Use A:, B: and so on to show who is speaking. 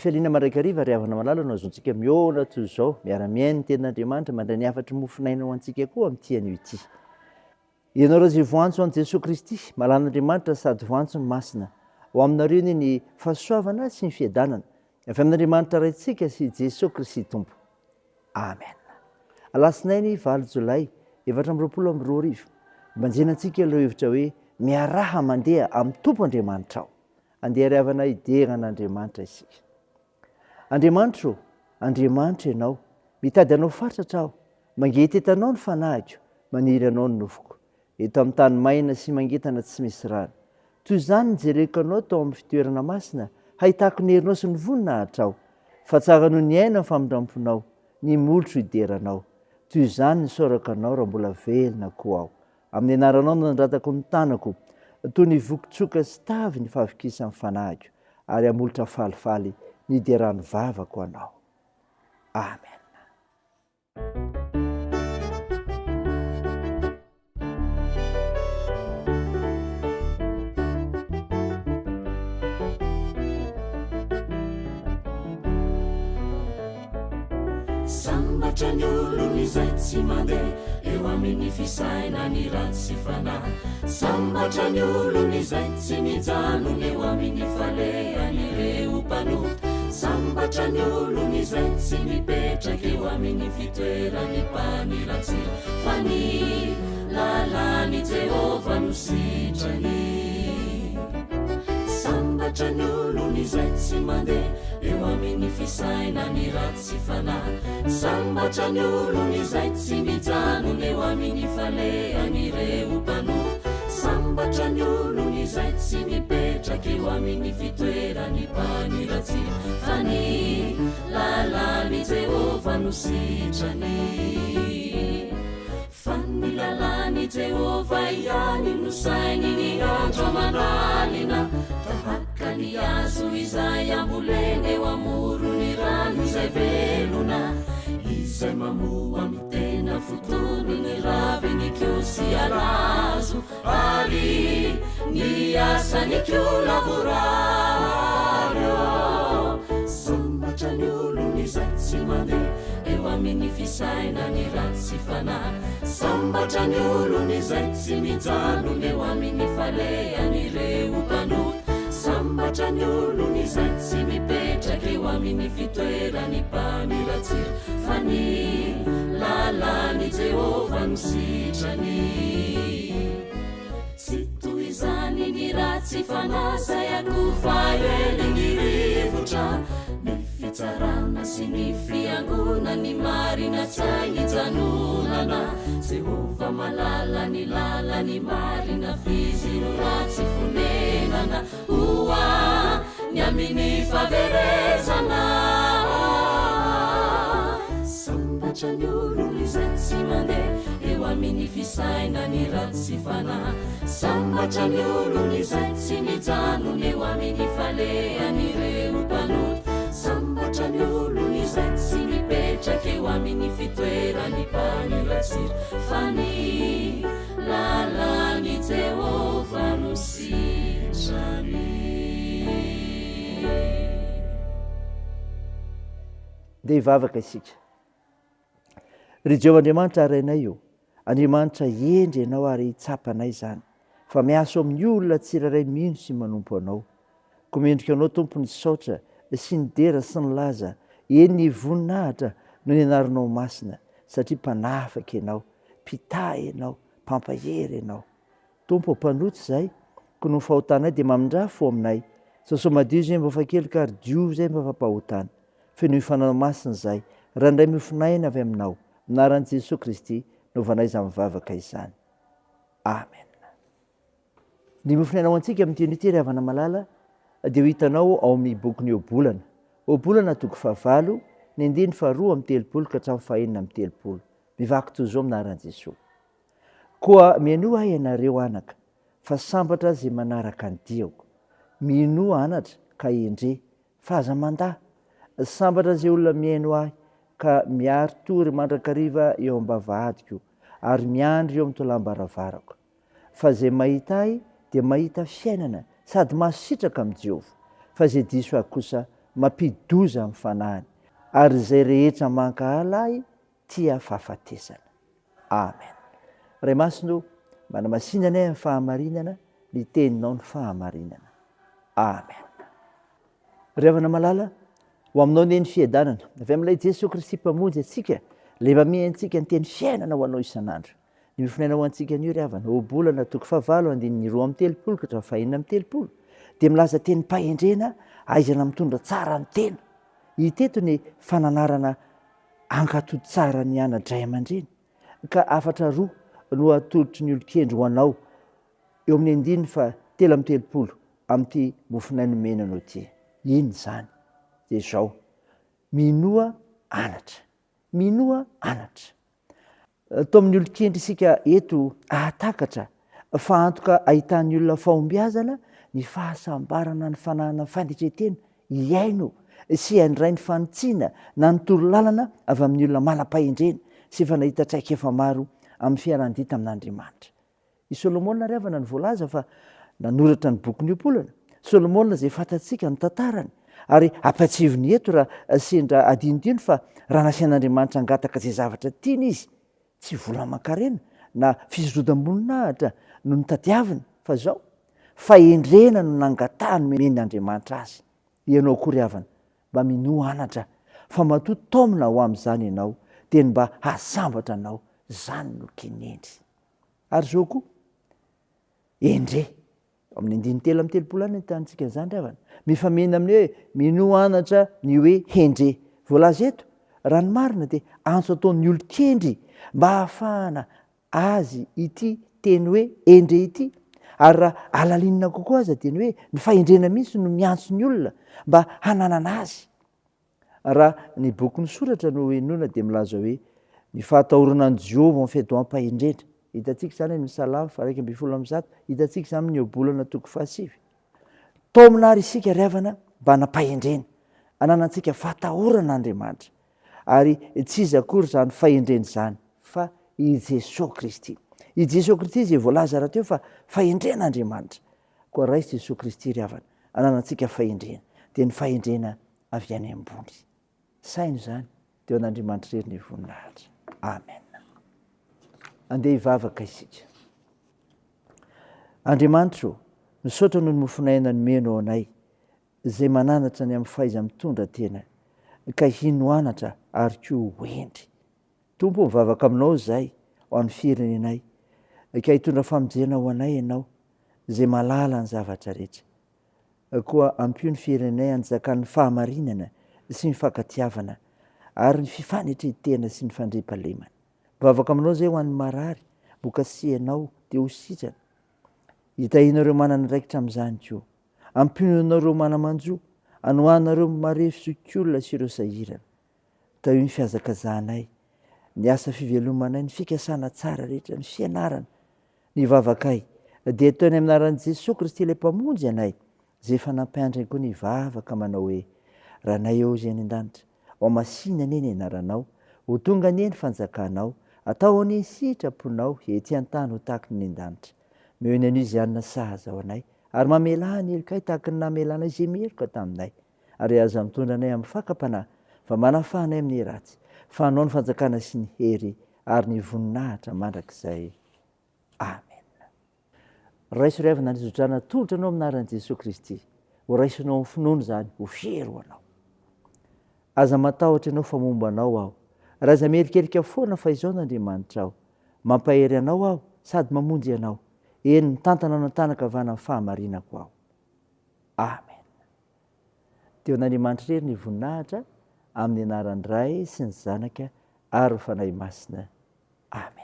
A: Fifaliana mandrakariva ry havana malala no azontsika mihaona toy izao, miara-mihaino ny tenin'Andriamanitra, mandray ny hafatry mofon'aina ho antsika koa amin'ity anio ity. Ianareo izay voantso an'i Jesoa Kristy, malan'Andriamanitra sady voantso ny Masina, ho aminareo anie ny fahasoavana sy ny fiadanana avy amin'Andriamanitra Raintsika sy Jesoa Kristy Tompo. Amen. Alatsinainy valo jolay 2024, Banjina antsika ilay hevitra hoe miaraha mandeha amin'ny Tompo Andriamanitrao. Andeha ry havana hidera an'Andriamanitra isika. Andriamanitro ô, Andriamanitra Ianao, mitady Anao fatratra aho, mangetaheta Anao ny fanahiko, maniry Anao ny nofoko, eto amin'ny tany maina sy mangentana tsy misy rano. Toy izany nijereko Anao tao amin'ny fitoerana masina, hahitako ny herinao sy ny voninahitrao. Fa tsara noho ny aina ny famindramponao, ny molotro hidera Anao. Toy izany nisaorako Anao raha mbola velona koa aho. Amin'ny anaranao no nandratako ny tanako, toy ny voky-tsoka sy tavy ny fahavikisan'ny fanahiko, ary hamolotra falifaly ny hideran'ny vavako Anao. Amen.
B: Sambatra ny olona izay tsy mandeha eo amin'ny fisainany ratsy fanahy. Sambatra ny olona izay tsy mijanona eo amin'ny falehan'ireo mpanota. Sambatra ny olona izay tsy mipetraka eo amin'ny fitoeran'ny mpaniratsira, fa ny lalàn'i Jehovah no sitrany. Sambatra ny olona izay tsy mandeha eo amin'ny fisainany ratsy fanahy. Sambatra ny olona izay tsy mijanona eo amin'ny falehan'ireo mpanota. Sambatra ny olona izay tsy mipetraka eo amin'ny fitoeran'ny mpaniratsira, fa ny lalàn'i Jehovah no sitrany. Fa ny lalàn'i Jehovah ihany no saininy andro aman'alina, tahaka ny hazo izay ambolena eo amoron'ny rano izay velona, izay mamoa amin'ny tena fotoany ny raviny koa sy halazo, ary ny asany koa lavorary. Sambatra ny olona izay tsy mandeha eo amin'ny fisainany ratsy fanahy. Sambatra ny olona izay tsy mijanona eo amin'ny falehan'ireo mpanota. Sambatra ny olona izay tsy mipetraka eo amin'ny fitoeran'ny mpaniratsira, fa ny lalàn'i Jehovah no sitrany. Tsy toy izany ny ratsy fanahy izay akofa eny ny rivotra, ny fitsarana sy ny fiangonana ny marina tsy hainy ijanonana. Jehovah mahalala ny lalan'ny marina f'izy no ratsy fonenana. Ho ny amin'ny fahaverezana. Sambatra ny olona izay tsy mandeha eo amin'ny fisainany ratsy fanahy. Sambatra ny olona izay tsy mijanona eo amin'ny falehan'ireo mpanota. Sambatra ny olona izay tsy mipetraka eo amin'ny fitoeran'ny mpaniratsira, fa ny lalàn'i Jehovah no
A: Dia hivavaka isika. Ry Jehovah Andriamanitra Rainay ô, Andriamanitra hendry Ianao ary tsapanay izany, fa miasa ao amin'ny olona tsirairay mino sy manompo Anao. Koa mendrika Anao Tompo ny saotra sy ny dera sy ny laza, eny ny voninahitra noho ny anaranao masina, satria Mpanafaka Ianao, Mpitahy Ianao, Mpampahery Ianao. Tompo ô, mpanota izahay, koa noho ny fahotanay dia mamindrà fo aminay. Sasao madio izay mba afa-keloka ary diovy izay mba afa-pahotana. Fenoy Fanahy Masina izahay, raha indray mofon'aina avy Aminao. Amin'ny anaran'i Jesoa Kristy no ovanay izany vavaka izany. Amen. Ny mofon'aina ho antsika amin'ity anio ity ry havana malala dia ho hitanao ao amin'ny bokin'ny Ohabolana. Ohabolana toko fahavalo, ny andininy faharoa amby telopolo ka hatramin'ny fahenina amby telopolo. Mivaky toy izao amin'ny anaran'i Jesoa. Koa mihainoa ahy ianareo anaka, fa sambatra izay manaraka ny diako. Minoa anatra ka hendre, fa aza mandà. Sambatra izay olona mihaino ahy, ka miari-tory mandrakariva eo am-bavahadiko, ary miandry eo amin'ny tolam-baravarako. Fa izay mahita ahy dia mahita fiainana sady mahasitraka amin'i Jehovah, fa izay diso ahy kosa. mampidi-doza amin'ny fanahiny, ary izay rehetra mankahala ahy tia fahafatesana. Amen. Ray Masina o, manamasina anay amin'ny fahamarinana, ny teninao ny fahamarinana. Amen. Ry havana malala, ho aminao anie ny fiadanana, avy amin'ilay Jesoa Kristy Mpamonjy antsika, ilay mamehy antsika ny teny fiainana ho anao isan'andro. Ny mifonaina ho antsika anio ry havana, Ohabolana toko fahavalo andininy 32 ka hatramin'ny faha-36, dia milaza tenim-pahendrena ahaizana mitondra tsara ny tena. Hita eto ny fananarana hankatò tsara ny ana-dray aman-dreny, ka hafatra roa no atolotry ny olon-kendry ho anao eo amin'ny andininy faha 33 amin'ity mofonaina nomena anao ity. Inona izany? Dia izao, Minoa anatra. Minoa anatra. Taomin'ny olon-kendry isika eto hahatakatra fa antoka ahitan'ny olona fahombiazana ny fahasambarana ny fananana fanetren-tena hihaino sy handray ny fanitsiana na ny torolalana avy amin'ny olona manam-pahendrena sy efa nahita traikefa maro amin'ny fiarahan-dia tamin'Andriamanitra. I Solomona ry havana no voalaza fa nanoratra ny bokin'ny Ohabolana. Solomona izay fantatsika ny tantarany ary ampahatsiahiviny eto raha sendra adinodino fa raha nasian'Andriamanitra hangataka izay zavatra tiany izy, tsy vola aman-karena na fisondrotam-boninahitra no notadiaviny fa izao, fahendrena no nangatahany nomen'Andriamanitra azy. Ianao koa ry havana, mba minoa anatra fa matoa taomina ho amin'izany ianao dia ny mba hahasambatra anao, izany no kinendry. Ary izao koa, endre, amin'ny andininy 33 any ahitantsika an'izany ry havana, mifameno amin'ny hoe minoa anatra ny hoe hendre. Voalaza eto, raha ny marina dia antso ataon'ny olon-kendry mba hahafahana azy ity teny hoe hendre ity. Ary raha alalinina kokoa aza dia ny hoe ny fahendrena mihitsy no miantso ny olona mba hananana azy. Raha ny bokin'ny soratra no henoina dia milaza hoe ny fahatahorana an'i Jehovah ny fiadoham-pahendrena. Hitantsika izany amin'ny Salamo faha-111, hitantsika izany amin'ny Ohabolana toko fahasivy. Taomina àry isika ry havana mba hanam-pahendrena, hananantsika fahatahorana Andriamanitra. Ary tsy iza akory izany fahendrena izany fa i Jesoa Kristy. I Jesoa Kristy izay voalaza rahateo fa fahendren'Andriamanitra. Koa raiso Jesoa Kristy ry havana, ananantsika fahendrena, dia ny fahendrena avy any ambony. Saino izany, dia ho an'Andriamanitra irery ny voninahitra. Amen. Andeha hivavaka isika. Andriamanitra ô, misaotra noho ny mofon'aina nomenao anay, izay mananatra ny amin'ny fahaiza-mitondra tena, ka hino anatra ary koa ho hendry. Tompo ô, mivavaka aminao izahay ho an'ny firenenay, ka hitondra famonjena ho anay Ianao, izay mahalala ny zavatra rehetra. Koa ampio ny firenenay hanjakan'ny fahamarinana sy ny fankatiavana ary ny fifanetren-tena sy ny fandriampahalemana. Mivavaka aminao izahay ho an'ny marary, hokasihanao dia ho sitrana. Hitahianao ireo manana andraikitra amin'izany koa. Ampiononao ireo mana-manjo, anohananareo marefo zokiolona sy ireo sahirana. Tahio ny fihazakazahanay, ny asa fivelomanay, ny fikasana tsara rehetra, ny fianarana, ny vavakay. Dia ataonay amin'ny anaran'i Jesoa Kristy ilay Mpamonjy anay, izay efa nampiandrany koa ny hivavaka manao hoe, Ranay ô izay any an-danitra, hohamasina anie ny anaranao, ho tonga anie ny fanjakanao, atao anie ny sitraponao ety an-tany ho tahaky ny any an-danitra. Omeo ny anio izay hanina sahaza ho anay, ary mamelà ny helokay tahaky ny namelanay izay meloka taminay. Ary aza mitondra anay amin'ny fakam-panahy, fa manafaha anay amin'ny ratsy, fa Anao ny fanjakana sy ny hery ary ny voninahitra mandrakizay. Amena. Raiso ry havana ny zodrana atolotra anao amin'ny anaran'i Jesoa Kristy. Ho raisinao amin'ny finoana izany, ho hery ho anao. Aza matahotra ianao fa momba anao aho. Ary aza mierikerika foana fa izao no Andriamanitrao. Mampahery anao aho sady mamonjy anao. Eny, mitantana anao an-tanan-kavanan'ny fahamarinako aho. Amen. Dia ho an'Andriamanitra irery ny voninahitra amin'ny anaran'ny Ray sy ny Zanaka ary ny Fanahy Masina. Amen.